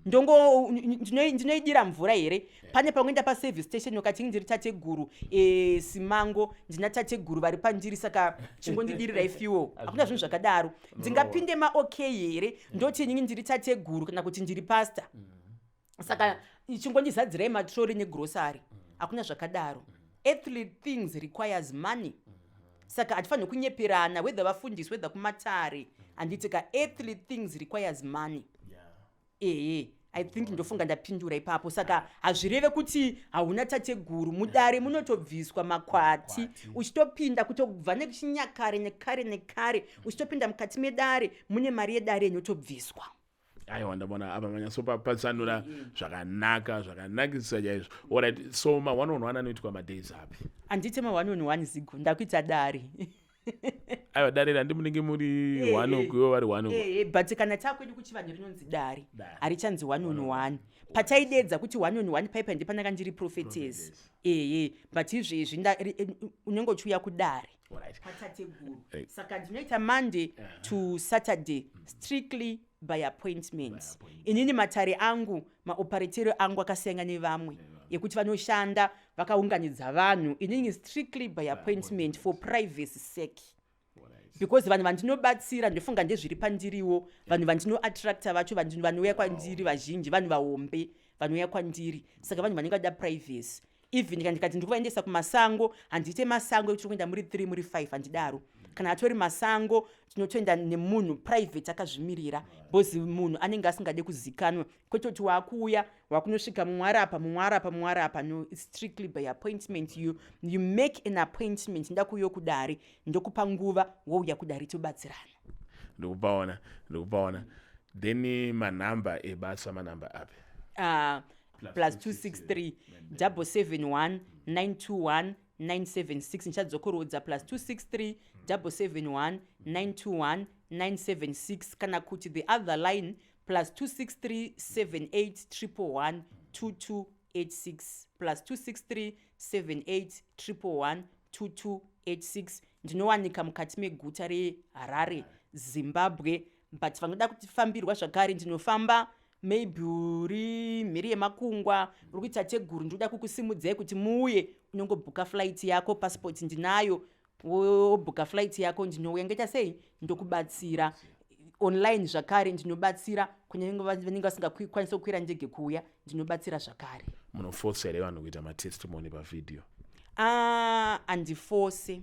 ndongo ndinoidira mvura here? Pane pamwe paservice station ukati ndiri tateguru Simango, ndina tateguru vari pandiri, saka chingondidirirai fuel. Hakuna zvinhu zvakadaro. Ndingapinde maOK here ndoti inini ndiri tateguru kana kuti ndiri pastor, saka chingondizadzirai matrori negrocery? Hakuna zvakadaro. Earthly things requires money. Saka hatifaniri kunyeperana, whether vafundisi, whether kumatare, handiti ka? Earthly things requires money. Ehe, I think ndofunga ndapindura ipapo. Saka hazvireve kuti hauna tateguru. Mudare munotobviswa makwati. Uchitopinda, kutobva nekuchinyakare nekare nekare, uchitopinda mukati medare mune mari yedare inotobviswa.
Aiwa, ndabona apa manyatsopatsanura zvakanaka, zvakanakisisa chaizvo. Alright, so ma one on one anoitwa madays api?
Handite ma one on one, Zigo. Ndakuita dare.
Aiwa, dare randi munenge muri one uku, ivo vari one uku.
But kana takwedu kuchivanhu rinonzi dare.
Dare.
Harichanzi one on one. Pataidedza kuti one on one paipa ndipanaka ndiri prophetess.
Prophetess.
Ehe, but izvezvi unenge uchiuya kudare kwatateguru. Saka ndinoita Monday to Saturday, strictly by appointment.
By appointment.
Inini matare angu, maoperatero angu akasiyana nevamwe ekuti vanoshanda vakaunganidza vanhu. Inini strictly by appointment for privacy sake, because vanhu vandinobatsira, ndofunga ndezviri pandiriwo, vanhu vandinoattracta vacho, vanhu vanouya kwandiri vazhinji vanhu vahombe vanouya kwandiri. Saka vanhu vanenge vada privacy. Even kana ndikati ndikuvaendesa kumasango, handiite masango ekuti kuenda muri 3, muri 5, handidaro. Kana atori masango, tinotoenda nemunhu private akazvimirira, because munhu anenge asingade kuzikanwa, kwete kuti waakuuya wakunosvika mumwe ari apa, mumwe ari apa, mumwe ari apa. No, it's strictly by appointment. You make an appointment, ndakuuya kudare, ndokupa nguva, wouya kudare, tobatsirana.
Ndikupaona, ndikupaona. Then manhamba ebasa, manhamba api?
Plus 263 771 921 976. Ndichadzokorodza: plus 263 771 921 976, kana kuti the other line, plus 263 78 111 2286, plus 263 78 111 2286. Ndinowanika mukati meguta reHarare, Zimbabwe, but vanoda kutifambirwa zvakare ndinofamba. Maybe uri mhiri yemakungwa, uri kuita teguru, ndinoda kukusimudzai kuti muuye, unongobhuka flight yako, passport ndinayo, wobhuka flight yako, ndinouya, ngoita sei, ndokubatsira. Online zvakare ndinobatsira, kunyange vanenge vasingakwanisi kukwira ndege kuuya, ndinobatsira zvakare.
Munofosa here vanhu kuita matestimony pavhidhiyo?
Ah, handifose.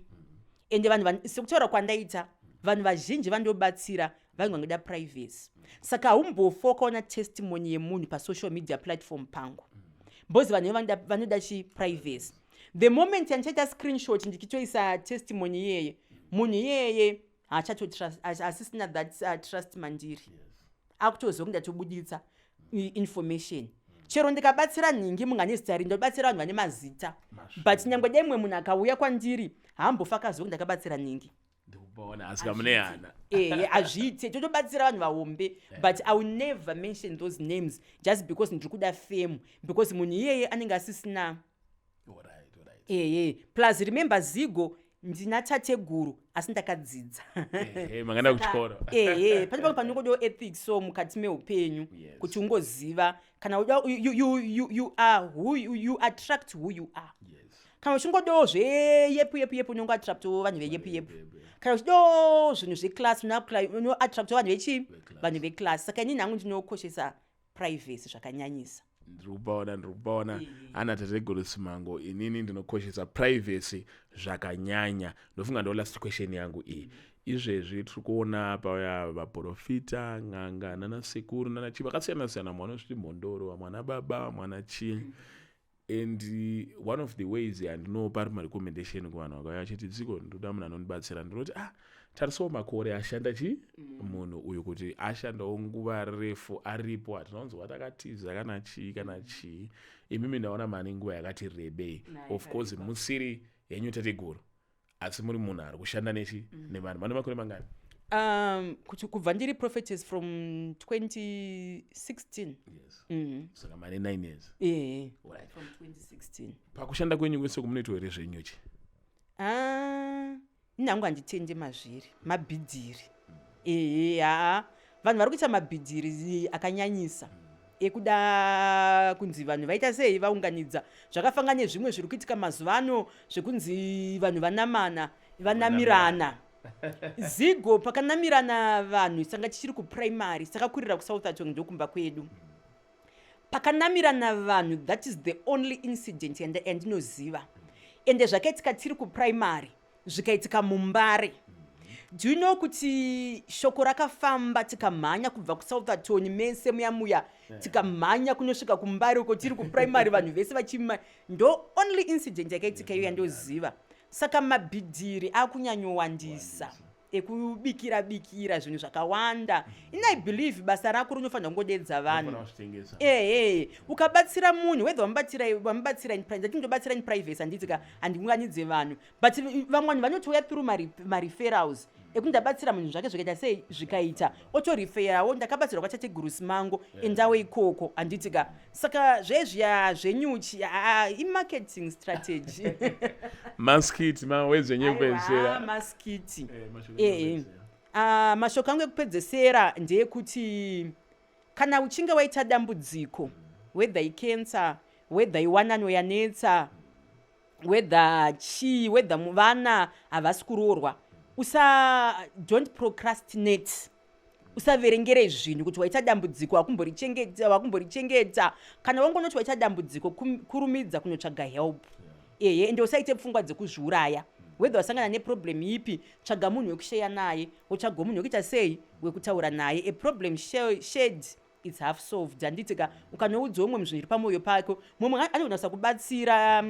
Ende vanhu sekutaura kwandaita, vanhu vazhinji vandobatsira vanhu vangoda privacy. Saka haumbofa wakaona testimony yemunhu pasocial media platform pangu, because vanhu vanoda chiprivacy. The moment yandichaita screenshot ndichitoisa testimony iyeye, munhu iyeye haachatotrust, hasisina that trust mandiri, akutoziva kuti ndatobuditsa information. Chero ndikabatsira nhingi, munhu ane zita ri, ndobatsira vanhu vane mazita, but nyangwe dai mumwe munhu akauya kwandiri, haambofa akaziva kuti ndakabatsira nhingi.
Ndikupaona, asi kamune hana.
Ehe, hazviite. Totobatsira vanhu vahombe, but I will never mention those names just because ndiri kuda fame, because munhu iyeye anenge asisina. Ehe, plus remember, Zigo, ndina tateguru, asi ndakadzidza.
Ehe, makaenda kuchikoro.
Ehe, pane pamwe panongodawo ethics so mukati meupenyu, kuti ungoziva kana uda you are who you attract who you are. Kana uchingodawo zveyepu yepu yepu, unongoattractawo vanhu veyepu yepu. Kana uchidawo zvinhu zveclass, unoattractawo vanhu vechi
Veclass.
Vanhu veclass. Saka inini hangu ndinokoshesa privacy zvakanyanyisa.
Ndiri kupaona, ndiri kupaona. Ana tateguru Simango, inini ndinokoshesa privacy zvakanyanya. Ndofunga ndo last question yangu iyi. Izvezvi tiri kuona pauya vaprofita, n'anga, nanasekuru, nanachi vakasiyana siyana, mwana usviti mhondoro, mwana baba, mwana chii. And one of the ways yandinopa marecommendation kuvanhu vakauya vachiti, "Dziko, ndoda munhu anondibatsira," ndinoti, "Ah, tarisawo makore ashanda chi munhu uyu, kuti ashandawo nguva refu aripo, hatina kunzwa takatiza kana chii kana chii." Imimi ndaona mane nguva yakati rebei. Of course musiri henyu tateguru, asi muri munhu ari kushanda nechi nevanhu vane makore mangani?
Kuti kubva ndiri prophetess, from 2016.
Saka mane 9 years.
Ehe, from 2016.
Pakushanda kwenyu kwese kumunoitwa here zvenyuchi?
Ah, ini hangu handitendi mazviri mabhidhiri. Ehe, haa, vanhu vari kuita mabhidhiri akanyanyisa ekuda kunzi vanhu vaita sei, vaunganidza. Zvakafanga nezvimwe zviri kuitika mazuva ano zvekunzi vanhu vanamana, vanamirana. Zigo, pakanamirana vanhu, sanga tichiri kuprimary, takakurira kuSouth Atong, ndokumba kwedu, pakanamirana vanhu, that is the only incident yandinoziva. Ende zvakaitika tiri kuprimary, zvikaitika muMbare. Do you know kuti shoko rakafamba, tikamhanya kubva kuSouth Atoni mese muya muya, tikamhanya kunosvika kuMbare uko tiri kuprimary, vanhu vese vachima. Ndo only incident yakaitika iyo yandoziva. Saka mabhidhiri akunyanyowandisa. Ekubikira bikira zvinhu zvakawanda. Ini I believe basa rako rinofanira kungodedza vanhu.
Unofanira kuzvitengesa.
Ehe, ukabatsira munhu, whether wamubatsira in private, ndobatsira in privacy, handiti ka? Handiunganidze vanhu, but vamwe vanhu vanotouya through mareferrals ekuti ndabatsira munhu zvake zvikaita sei, zvikaita, otoreferawo, "Ndakabatsirwa kwaTateguru Simango, endawo ikoko," handiti ka? Saka zvezviya zvenyuchi, imarketing strategy.
Maskiti mawedzi
Aiwa,
enyekupedzisera.
Maskiti.
Mashoko
Ehe.
ekupedzisera.
Ah, mashoko angu ekupedzesera ndeyekuti kana uchinge waita dambudziko, whether icancer, whether iwanano yanetsa, whether chii, whether vana havasi kuroorwa, usa don't procrastinate. Usaverengere zvinhu kuti waita dambudziko wakumborichengeta, wakumborichengeta. Kana wangonoti waita dambudziko, kurumidza kunotsvaga help. Ehe, ende usaite pfungwa dzekuzviuraya. Whether wasangana neproblem ipi, tsvaga munhu wekusheya naye, wotsvaga munhu wekuita sei, wekutaura naye. A problem shared is half solved, handiti ka? Ukanoudza umwe zvinhu zviri pamwoyo pako, mumwe anogona kubatsira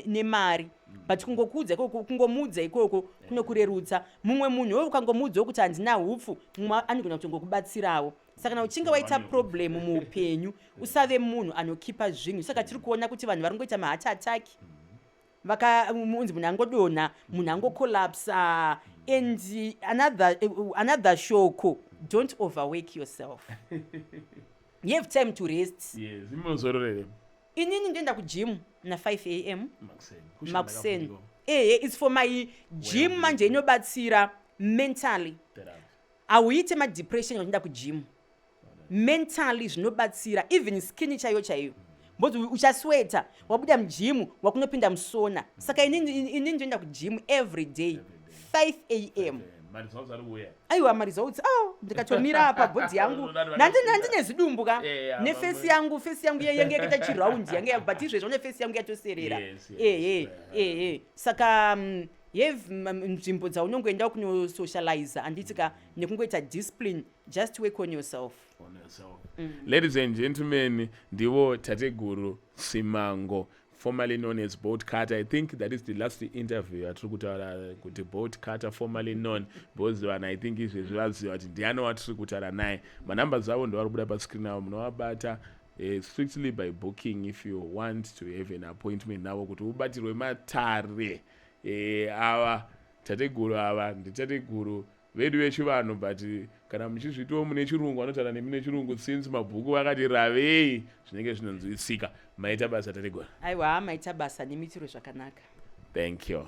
nemari, but kungokuudza ikoko, kungomuudza ikoko kunokurerutsa. Mumwe munhu wewe ukangomuudzawo kuti handina hupfu, mumwe anogona kutongokubatsirawo. Saka kana uchinge waita problem muupenyu, usave munhu anokipa zvinhu. Saka tiri kuona kuti vanhu vari kungoita maheart attack, vaka unzi munhu angodonha, munhu angocollapsa. And another shoko, don't overwork yourself. You have time to rest.
Yes, imozororere.
Inini ndoenda kugym na5 a.m.
Makuseni.
Makuseni, ehe. It's for my gym. Manje inobatsira mentally.
Therapy.
Hauite madepression uchienda kugym. Mentally zvinobatsira, even skin chaiyo chaiyo, because uchasweta wabuda mugym, wakunopinda musauna. Saka inini ndoenda kugym every day 5 a.m.
Maresults ari kuuya.
Aiwa, maresults, oh, ndikatomira apa, body yangu nandine zidumbu ka. Neface yangu, face yangu yange yakaita chiround yange, but izvezvo neface yangu yatoserera. Ehe. Ehe, saka have nzvimbo dzaunongoenda kunosocializa, handiti ka? Nekungoita discipline, just work on yourself.
On yourself. Ladies and gentlemen, ndivo Tateguru Simango, formerly known as Bolt Cutter. I think that is the last interview yatiri kutaura kuti Bolt Cutter, formerly known, because vanhu, I think, izvezvi vaziva kuti ndiani watiri kutaura naye. Manamba dzavo ndovari kubuda pascreen avo, munovabata strictly by booking if you want to have an appointment navo kuti ubatirwe matare. Ava tateguru ava nditateguru vedu vechivanhu, but kana muchizvitiwo mune chirungu, vanotaura nemi nechirungu, since mabhuku vakati ravei, zvinenge zvinonzwisika. Maita basa, tateguru.
Aiwa, maita basa nemiitiro zvakanaka.
Thank you.